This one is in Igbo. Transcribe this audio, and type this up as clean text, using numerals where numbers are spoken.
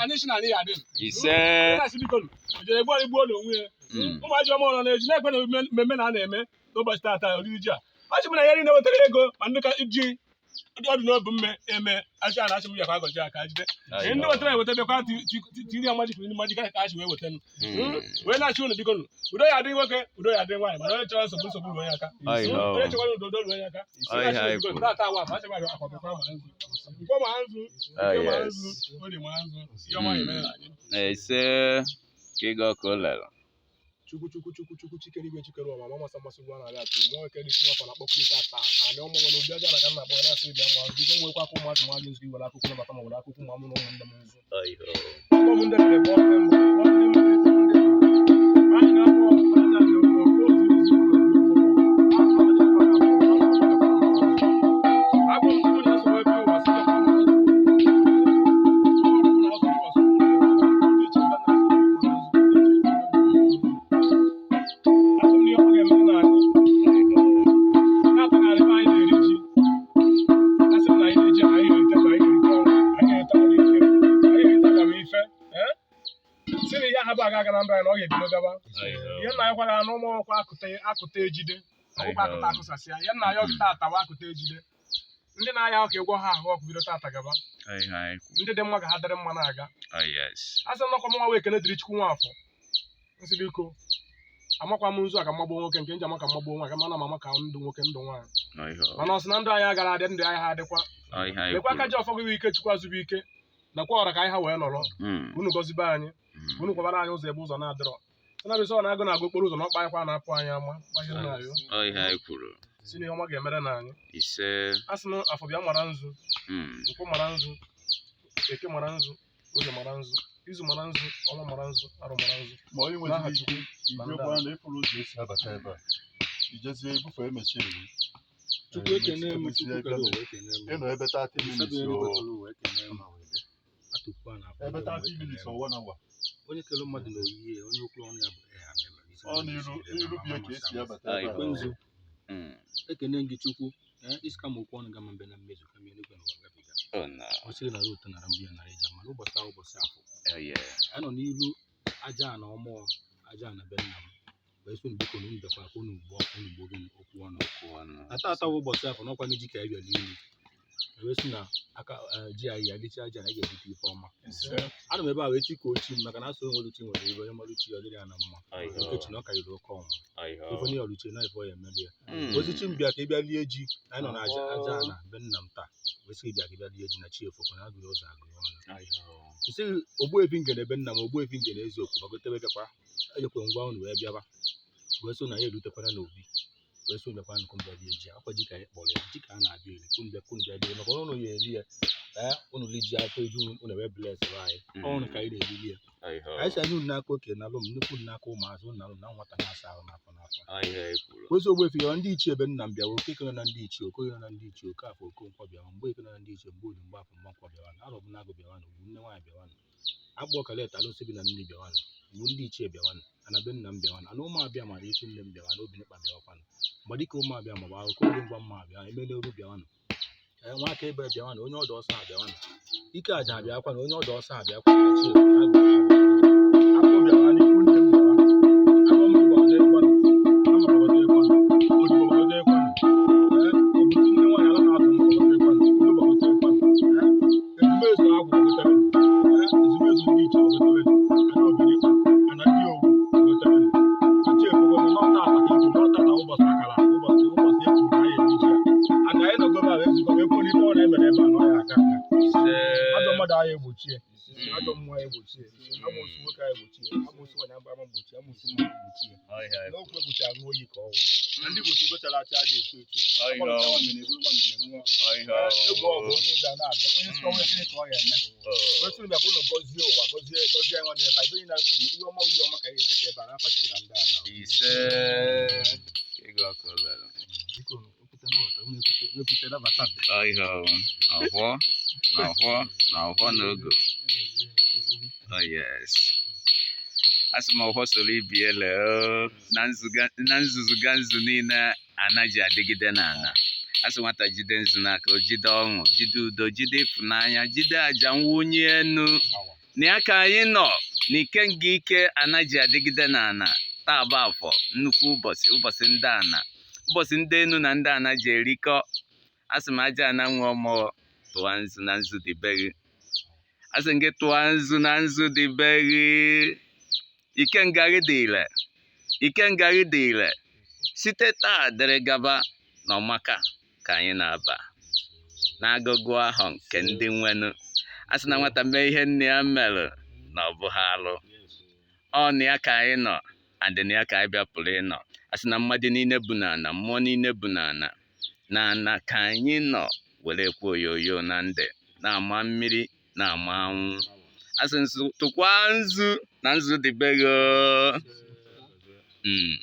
Anyị si na anyị ya adị. Ise. Na-asị biko nụ, o jere egbuo egbuo n'onwe ya. Ụmụ ajọ ọmụọ nọ na-eji na-ekwe na mmemme na a na-eme n'ụbọchị taata oriri ji a. Ọ sị m na ya niile wetara ego ma ndị ka ji ndị ọdụ n'obu mme eme achị a na-achị m bịakwa agọzi aka jide. Ndị wetara eweta bịakwa tiri ya mmaji kwuru mmaji ka achị wee weta nụ. Wee na-achị unu biko nụ, udo ya adị nwoke, udo ya adị nwaanyị, mana onye chọrọ nsogbu, nsogbu ruo onye aka. Onye chọkwara udo, udo ruo onye aka. Ọ ihe anyị kwuru. Taata awa afọ, achị m akwa bịakwa ma nzu, nkwọ ma nzu, Oh, ike ma yes. nzu, orie ma nzu, ihe ọma emere na anyị. Ise. Ka ịga ọkụ lere. Chukwu, Chukwu, Chukwu, Chukwu chikere igwe, chikere ụwa, ma masị mmasị ugwu a na-arịa atụ nwa eke dị nwa na akpọkọ ite ata na anị ọmụ nwere obi aja na ka nna akpọ na-asị bịa ma bido nwekwa akụ ụmụazị ma gị nzu iwere akụkụ nabata ma were akụkụ ma mụ na ụmụnne m nzu. Ọkpọ m ndị mere kpọọ ndị mbụ, kpọọ ndị mbụ, ndị mbụ. Anyị na-akpọ aja dị ọkụ, ozu ozu ụlọ dị ọkụ. Akpọ m Chukwu na-asọ ebe ụwa si bịakwa ma nzu. Ọrụ na-asọ ụwa sọ ndị iche mba na-asọ ụwa nzu, ndị iche mba na-asọ. Asị m na ihe ọ ga-eme na anyị na-atagharị ebe anyị na-eri ji. Asị m na anyị na-eji anyị ga-erite ma anyị ga-erite ọrụ, anyị ga-erite ọrụ ike, anyị ga-erite amamife, ee, si na ihe ahụ aga aga na ndụ anyị na ọ ga-ebido gaba. Ihe nna anyị kwara na ụmụ ọkwa akụta akụta ejide ọkwa akụta akụsasịa. Ihe nna ya ọgịta atawa akụta ejide. Ndị na-aya ọka ịgwọ ha ahụ ọkụ bido tata gaba. Ọ ihe anyị kwuru. Ndị dị mma ka ha dịrị mma na-aga. Oh, yes. Asị m nọkwa m nwa wee ekene dịrị Chukwu Nwafọ. Nsị biko, amakwa m nzu a ka mmagbuo nwoke nke nji ama ka mmagbuo nwaanyị, kama ana m ama ka ndụ nwoke ndụ nwaanyị. Ọ ihe ọ. Mana ọ sị na ndụ anyị agara adị, ndụ anyị ha adịkwa. Ọ ihe anyị Lekwa aka kwuru. ji ọfọ gị ike, Chukwu azụbụ ike nakwa ọra ka anyị ha wee nọrọ. Unu gọzibe anyị. Unu kwabara anyị ụzọ ebe ụzọ na-adịrọ. Sị na bịsọ na-agụ na-agụ okporo ụzọ na ọkpa anyị kwa na-apụ anyị ama gbanyere na ayọ. Ọ ihe anyị kwuru. Si na ihe ọma ga-emere na anyị. Ise. A sị na afọ bịa mara nzu, nkwọ mara nzu, eke mara nzu, oge mara nzu, izu mara nzu, ọnwa mara nzu, arụ mara nzu. Ma onye N'aha nweziri Chukwu ike na ndị ijekwa na ịfụrụ ụzọ esi abata ebe a, ijezie ebufee mechin gị. Chukwu ekene m, Chukwu kere ụwa ekene m. Ịnọ ebe 30 minutes Sabi o onye kere ụwa ekene m. Atụpụ a na-afọ ebe ụwa 30 ekene minutes m. or 1 hour. Onye kere mmadụ na oyiyi ya, onye okwu ọnụ ya bụ ya mere. Isi Ọ n'iru n'iru bie ka esi abata ebe a. Ekwenzu, ekene gị Chukwu, ee, isi kama okwu ọnụ gama mbe na mmezu kama eluigwe na ụwa gabiga. Oh, no. Ọ sịrị nara ụtọ nara mbụ ya nara ịja mana ụbọchị ahụ ụbọchị afọ. Oh, yeah. Anyị nọ n'ilu aja na ọmụọ aja na be nna m wee sị unu biko na unu bịakwa ka unu gbuo unu gbuo gịnị okwu ọnụ. Okwu ọnụ. Na taata bụ ụbọchị afọ n'ọkwa ji ka anyị bịara ilu wee sị na aka eh, ji anyị ya lichaa ji anyị ga-ebute ife ọma. Ana m ebe a wee tikuo chi m maka na asụ onwe chi nwere ibe onye mmadụ chi ọ dịrị ya na mma. Ọyọ. Oke chi na ọ karịrị oke ọnwụ. Ọyọ. Ife onye ọrụchie na ife ọ ya emeli ya. Ozi chi m bịa ka ị bịa lie ji na anyị nọ na aja aja ana be nna m taa wee sị gị bịa ka ị bịa lie ji na chi efokwa na agụghị ụzọ agụghị ọnụ. Ọyọ. Nsị ogbuefi ngene be nna m, ogbuefi ngene eziokwu gbagotebe bịakwa ejekwa ngwa unu wee bịaba wee sị na ya erutekwana n'obi wee sị bịakwa nkụ mbịa rie ji akwa ji ka anyị kpọrọ ya ji ka a na-abịa eri kunu bịa kunu bịa rie maka ọnụ ya eri ya ee unu li ji afọ eju unu wee bless anyị ọnụ ka anyị na-erili ya. Ọyọ. Anyị si anyị unu n'aka okenye na alụ m nnukwu unu n'aka ụmụazị unu na-alụ na nwata na-asa ahụ n'afọ n'afọ. Ọyọ ekwuru. Ozi ogbuefi ya ndị ichie ebe nna m bịawa oke kere na ndị ichie okoye na ndị ichie oke afọ okonkwo bịawa mgbe ekere na ndị ichie mgbe ori mgbe afọ mgbankwọ bịawa na arọbụ na agụ bịawa na ugwu nne nwaanyị bịawa na akpọ kalet alụsị bi na mmiri bịawa na ugwu ndị ichie bịawa na ana be nna m bịawa na ana ụmụ abịa mara ikwu nne m bịawa na obi bịawakwa na mgbe dịka ụmụ abịa ma ọ bụ oge ngwa mma abịa emela oru bịawa na ee nwa aka ebe bịawa na onye ọdụ ọsọ abịawa na ike aja abịakwa na onye ọdụ ọsọ abịakwa na chi agụ Akpụ bịawa n'ikwu nne m bịawa. Akpụ m gbagode ekwenụ. Ama gbagode ekwenụ. Odibo gbagode ekwenụ. Ee, obutu nne nwaanyị ala na-atụ m gbagode ekwenụ. Ulu gbagode ekwenụ. Ee, ezumezu agwụ gbagotere. Ee, ezumezu ndị iche gbagotere. Ana obirikpa, ana ndị owu gbagotere. Na chi ekwugo na n'ọta ata ka ekwu, n'ọta ata ụbọchị akara, ụbọchị ụbọchị e kwuru na anyị eri ji a. Ana anyị nọgo ebe a wee zukọ wee kwuo n'ife ọ na-emere ebe a na ọ ya aga aga. Ise. Ajọ mmadụ agha egbochie, ajọ mmụọ agha egbochie, amoosu nwoke agha egbochie, amoosu nwaanyị agba ama gbochie, amoosu mmadụ gbochie. Ọyọ. N'okwu ekwuchi aṅụ oyi ka ọwụ na ndị Igbo sogochara acha adị etu etu. Ọyọ. Ọkpọrọta nwamene eburu nwamene nwụọ. Ọyọ. Egwu ọgụ onye ụjọ na-abụ onye sị ọnwụ ya gịnị ka ọ ya eme. Wee sị bịa ka ụnụ gọzie ụwa, gọzie gọzie nwa n'ebe a ibe niile anyị kwuru ihe ọma bụ ihe ọma ka anyị ga-eketa ebe a n'afa Chukwu na ndị ala. Ise. Ịga ọkụ lere. Biko okwute nabata unu ekwute ekwute nabata. Ọyọ. Na ọhụọ na ọhụọ na ọhụọ na ogo. Oh yes. Asị m ọhụọ soro ibi ele oo. Na nzuga na nzuzuga nzu niile anaghị adịgide n'ala. Asị nwata jide nzu n'aka o jide ọṅụ, jide udo, jide ịfụnanya, jide àjà mwunye enu. Na ya ka anyị nọ n'ikenga ike anaghị adịgide n'ana. Taa bụ afọ, nnukwu ụbọchị, ụbọchị ndị ana, ụbọchị ndị enu na ndị ana ji erikọ. Asị m aja ana nwe ọmụọ, tụwa nzu na nzu dị be gị. Asị m gị tụwa nzu na nzu dị be gị. Ikenga gị dị ire, ikenga gị dị ire. Site taa dịrị gaba na ọmaka ka anyị na-aba n'agụgụ ahụ nke ndị nwenụ. A sị na nwata mee ihe nne ya mere na ọ bụ ha alụ. Ọ na ya ka anyị nọ, and na ya ka anyị bịapụrụ ịnọ. A sị na mmadụ niile bụ n'ana, mmụọ niile bụ n'ana. N'ana ka anyị nọ were ekwe oyoyo na ndị na-ama mmiri na-ama anwụ. A sị nzu tụkwa nzu na nzu dị be gị oo. Mm.